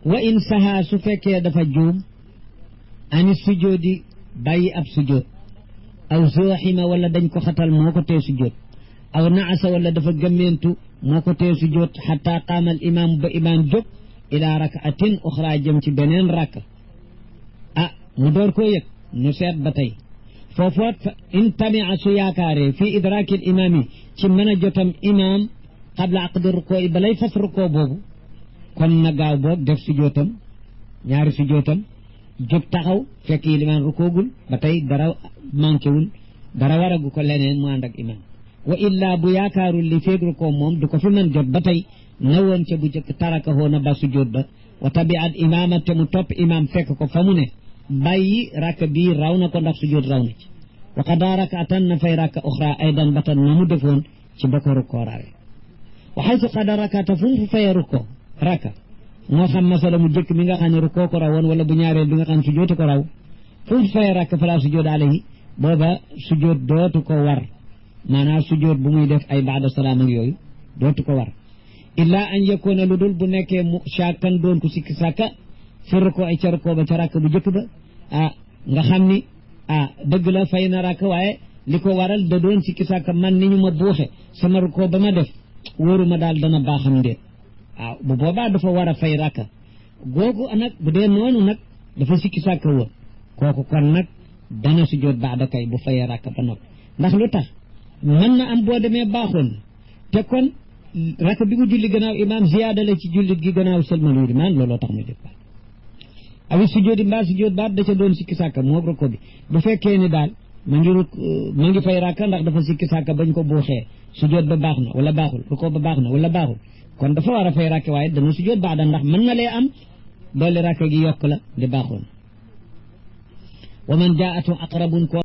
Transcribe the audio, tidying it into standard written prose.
wa in saha su fekkee dafa juum ani sujoodi bàyyi ab sujood aw zooxima wala dañ ko xatal moo ko tee sujood aw naasa wala dafa gëmmeentu moo ko tee sujood xataa qaama al imaam ba imaam jóg ila rakaatin uxra jëm ci beneen rakk mu door koo yëg nu seet ba tey foofoot fa in tamia su yaakaaree fii idraakil imaam yi ci mën a jotam imaam qabla aqdi rukoo yi balay fas rukoo boobu kon na gaaw boog def sujootam ñaari sujootam jóg taxaw fekk yi limaan rukoogul ba tey dara manqué wul dara waragu ko leneen mu ànd ak imaam wa illaa bu yaakaarul li feeg rukoo moom du ko fi mën jot ba tey na woon ca bu jëkk tarakahoo na ba sujoot ba wa tabiat imaama te mu topp imaam fekk ko fa mu ne bàyyi rakk bii raw na ko ndax sujoot raw na ci wa qadaa rakatan na fay rakk uxra aydan batan na mu defoon ci ba ko rukkoo rawe wa xaytu qada rakata fu mu fayee rukkoo rakka moo xam masala mu jëkk mi nga xam ne rukkoo ko rawoon wala bu ñaareel bi nga xam ne sujooti ko raw fu mu fayee rakk fala sujoot alayhi booba sujoot dootu ko war maanaam sujoot bu muy def ay baada salaam ak yooyu dootu ko war illaa an yakuna lu dul bu nekkee mu shakkan doon ko sikki sàkka fi rukkoo ay ca rukkoo ba ca rakk bu jëkk ba nga xam ni dëgg la fay na rakk waaye li ko waral da doon sikki sàkka man ni ñu ma buuxe sama rukkoo ba ma def wóoruma daal dana baaxam ndéet waaw bu boobaa dafa war a fay rakka googu nag bu dee noonu nag dafa sikki sàkka woon kooku kon nag dana sujjóot baada kay bu fayee rakka ba noppi ndax lu tax mën na am boo demee baaxoon te kon rakka bi mu julli gannaaw imaam ziyaada la ci jullit gi gannaaw sëlmalu imaam looloo tax muy def baat awi sujjóoti mbaa sujjóot baat da ca doon sikki sàkka moo rukkoo bi bu fekkee ni daal ma ngi fay rakka ndax dafa sikki sàkka bañ ko buuxee sujjóot ba baax na wala baaxul rukkoo ba baax na wala baaxul kon dafa war a fay rakk waaye dana sujjóot baada ndax mën na lee am doole rakk gi yokk la di baaxoon wa man jaatu aqrabun ko